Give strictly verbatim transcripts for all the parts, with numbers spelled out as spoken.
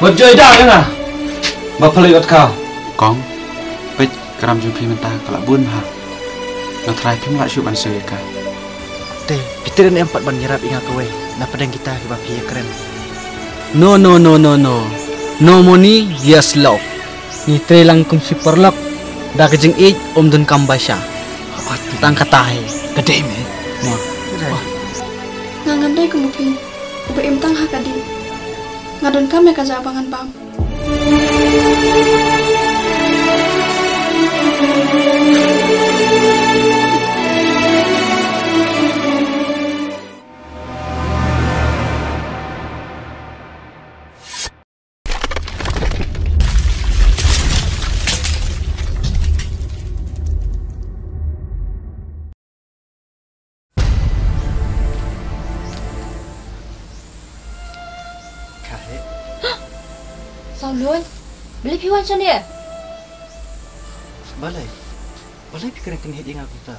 Wat joi da ïa nga. Ba phalei wat ka. Kong, peit ka ram jong phi mynta ka la bun bha. Nga tharai phim lah shuh ban siew ïa ka. Te, phi treh ne em pat ban ïarap ïa nga kawei na pdeng kita kiba phi ïakren? No, no, no, no, no. No money, yes love. Ngi trei lang kum shi paralok da ka jingïeit, ym donkam bai sha. Tang kata hi. Ka dei me. Mo. Nga ngam dei kum u phi uba im tang ha ka dih. Nga donkam ïa ka jaka ba ngan bam. Ka heh. Sawlun, balei phi wan shane? Balei? Balei phi kren kynhit ïa nga kumta?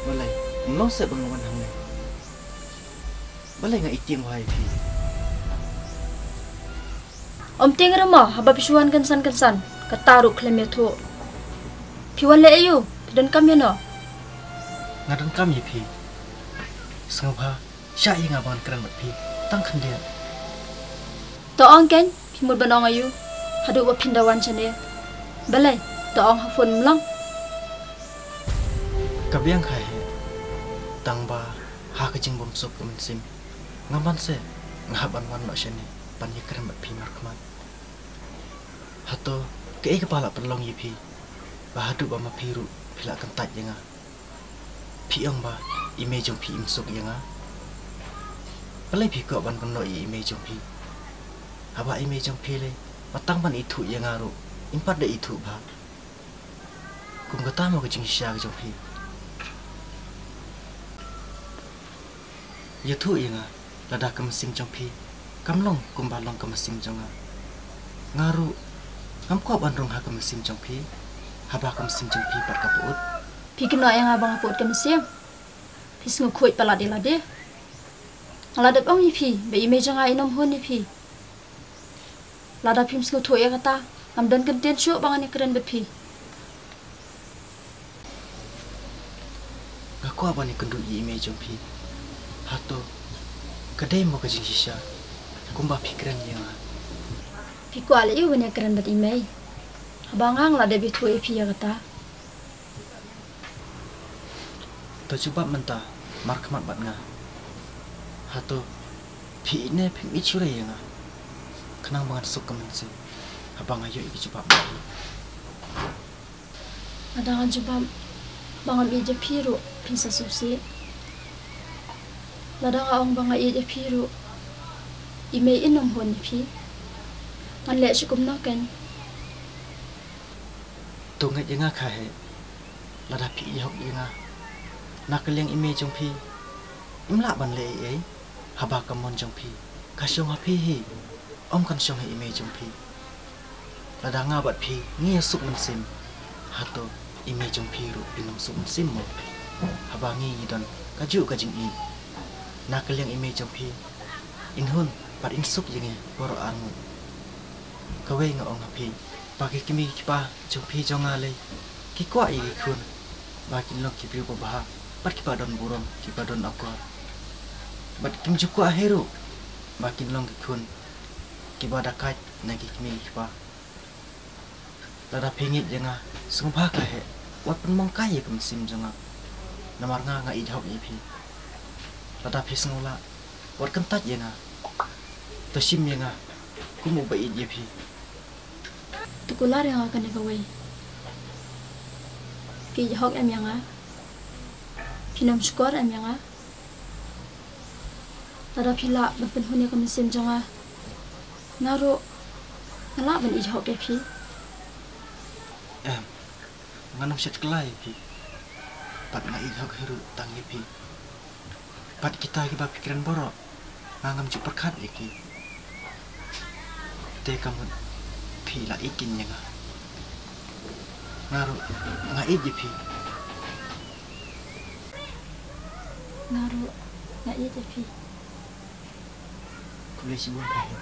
Balei? Ym long seh ba nga wan hangne. Balei nga ïa tieng wai phi? Ym tieng re mo, haba phi shu wan kynsan kynsan, kata ruh khlem ïathuh. Phi wan leh aïu? Phi donkam ïano? Nga donkam ïa phi. Sngewbha shah ïa nga ba ngan kren bad phi tang khyndiat. To ong kein, phi mut ban ong aïu haduh ba phin da wan shane? Balei, to ong ha phone ym long? Ka biang ka heh, tang ba ha ka jingbymsuk ka mynsiem, nga man seh nga hap ban wan noh shane ban ïakren bad phi markhmat. Hato kaei kaba la pynlong ïa phi ba haduh ba ma phi ruh phi la kyntait ïa nga? Phi ong ba i mei jong phi im suk ïa nga. Balei phi kwah ban kynnoh ïa i mei jong phi? Haba i mei jong phi lei, ba tang ban ithuh ïa nga ruh im pat da ithuh bha. Kum kata mo ka jingshisha ka jong phi? Ïathuh ïa nga, lada ka mynsiem jong phi kam long kumba long ka mynsiem jong nga, nga ruh ngam kwah ban rung ha ka mynsiem jong phi, haba ka mynsiem jong phi pat ka pyut. Phi kynnoh ïa nga ba nga pyut ka mynsiem? Phi sngewkhuid palat ïa lade. Nga la dep ong ïa phi ba i mei jong nga in ym hun ïa phi. Lada phim sngewthuh ïa kata, ngam don kyntien shuh ba ngan ïakren bad phi. Nga kwah ban ïakynduh ïa i mei jong phi. Hato ka dei mo ka jingshisha kumba phi kren ïa nga? Phi kwah leh aïu ban ïakren bad i mei haba nga nga la dep ïathuh ïa phi ïa kata? To jubab mynta markhmat bad nga. Hato phi ïeit ne phim ïeit shuh re ïa nga? Khnang ba ngan suk ka mynsiem haba nga ïoh ïa ka jubab. Lada nga jubab ba ngam ïeit ïa phi ruh phin sa sngewsih. Lada nga ong ba nga ïeit ïa phi ruh, i mei in ym hun ïa phi. Ngan leh shi kumno kein? To ngeit ïa nga kha heh. Lada phi ïeit hok ïa nga, na ka liang i mei jong phi im lah ban leh ei ei. Haba ka mon jong phi ka shong ha phi hi, ym kan shong ha i mei jong phi. Lada nga bad phi ngi ïa suk mynsiem, hato i mei jong phi ruh in ym suk mynsiem mo? Haba ngi ngi don kajuh ka jingïeit, na ka liang i mei jong phi in hun bad in suk ïa ngi baroh arngut. Kawei nga ong ha phi, ba ki kmie ki kpa jong phi jong nga lei ki kwah ïa ki khun ba kin long ki briew babha bad kiba don burom, kiba don akor. Bad kim ju kwah hi ruh ba kin long ki khun kiba dakaid na ki kmie ki kpa. Lada phi ngeit ïa nga, sngewbha kha heh, wat pynmong kai ïa ka mynsiem jong nga. Namar nga nga ïeit hok ïa phi. Lada phi sngew lah, wat kyntait ïa nga. To shim ïa nga kum uba ïeit ïa phi. To kular ïa nga kane kawei. Phi ïeit hok em ïa nga? Phin ym shukor em ïa nga? Lada phi lah ban pynhun ïa ka mynsiem jong nga, nga ruh nga lah ban ïeit hok ïa phi. Em, ngan ym shet kylla ïa phi. Bad nga ïeit hok hi ruh tang ïa phi. Bad kita kiba phi kren baroh, nga ngam ju pyrkhat ïa ki. Te ka mut phi la ïeit keiñ ïa nga. Nga ruh nga ïeit ïa phi. Nga ruh nga ïeit ïa phi. Khublei shibun kha heh.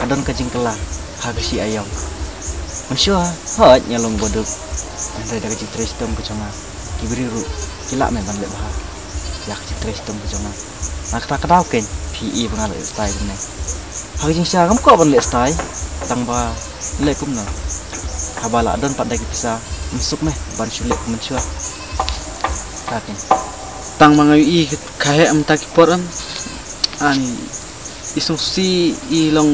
ka don ka jingkylla ha ka shi aïom. Mynshuwa, hooid, nga long baduk. Hynrei da ka jingtrei shitom ka jong nga, ki briew ruh ki lah me ban leh bha ïa ka jingtrei shitom ka jong nga. Na kata ka daw keiñ phi i ba nga leh stai kumne. Ha ka jingshisha ngam kwah ban leh stai, tang ba leh kumno? Haba la don pat da ki pisa, ym suk me ban shu leh kum mynshuwa. Ka keiñ. Tang ma nga ïohi ka heh mynta ki por em. Ani, i sngewsih i long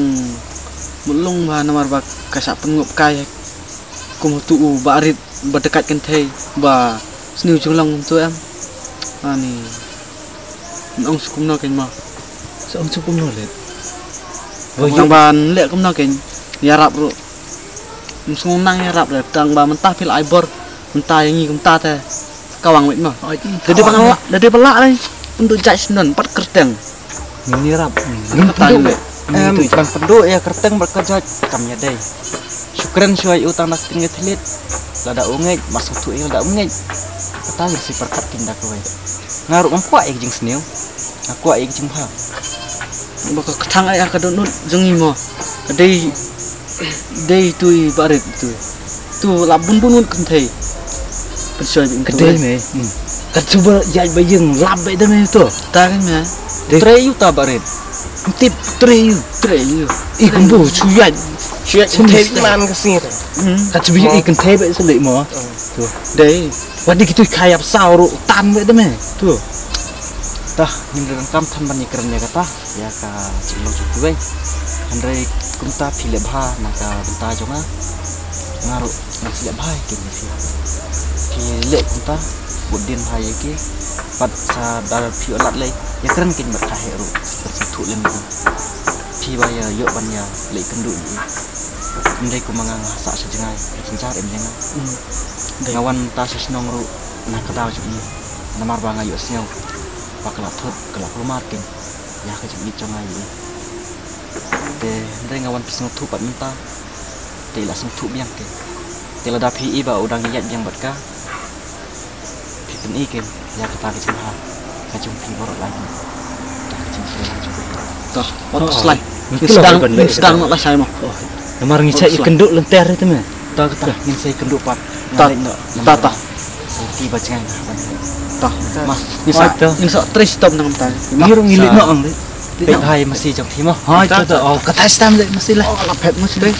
mut long bha namar ba ka shah pynngup kai kum utu u Bah Rit ba dakaid kynthei ba sniew jinglong kumtu em. Ani, nang ong shu kumno keiñ ma. Sa ong shu kumno leh. Ba ïoh ban leh kumno keiñ, ïarap ruh. Ym sngewbha nang ïarap leh, tang ba mynta phi la ai bor mynta ïa ngi kumta te. Ka wang wit ma. Ai, da dei ba la, da dei ba la leh. Pynduh jait shnong pat kyrteng. Ngin ïarap. Ngin pynduh. Em, ban pynduh ïa kyrteng bad ka jait kam ïadei. Shu kren shuwa ïa u tang da ka ktien ka thylliej. Lada u ngeit, ma sngewthuh ïa lada u ngeit. Kata ngin sa pyrkhat keiñ da kawei. Nga ruh ngam kwah ïa ka jingsniew. Nga kwah ïa ka jingbha. Ba ka kthang ai ka dohnud jong ngi mo. Dei, dei tu i Bah Rit tu. Tu la bun bun ngut kynthei. Pynshoi bad ka dei me. Ka tu ba ïaid ba ïeng lap ba da me tu. Ta kan me. Trei ïa u ta Bah Rit. Tip trei ïa u. Trei ïa u. I kumbu shu ïaid. Shu ïaid kynthei man ka sngi ta. Ka tu ba i kynthei ba sa leh mo. Tu. Dei. Wat dei kitu kha ïap saw ruh tan ba da me. Tu. Ta ngin donkam than ban ïakren ïa kata. Ïa ka jinglong jong kiwei. Hynrei kumta phi leh bha na ka bynta jong nga. Nga ruh ngan sa leh bha ïa kine phi. Phi leh kumta bud dien bha ïa ki. Bad sa da phi ïoh lad lei ïakren keiñ bad ka heh ruh. Bad sa thuh lem ïa phi ba ïa ïoh ban ïa leh kynduh ïa. Hynrei kumba nga nga sah sha jngai ka jynjar em jngai. Nga wan ta sha shnong ruh na ka daw jong i. Namar ba nga ïohsngew ba ka la thut ka la kulmar keiñ. Ïa ka jingïeit jong nga ïa i. Te hynrei nga wan phi sngewthuh pat mynta. Te i la sngewthuh biang te. Te lada phi i ba u dang ïaid biang bad ka, phi pyni keiñ ïa kata ka jingbha ka jong phi baroh lai. Kata ka jingpyni ka jong phi. To, wat slai. Ngin sdang, ngin sdang noh lashai mo. Namar ngi sa ïakynduh lynter ïa te me. To kata ngin sa ïakynduh pat. Ta ta ta. Ti ba jngai na. Ta. Ma, ngin sa, ngin sa trei shitom nangta. Ngi ruh ngi leit noh ang leit. Peit bha ïa masi jong phi mo. Hai, ta ta. Oh, kata shitom leit masi lah. Oh, la phet masi leit.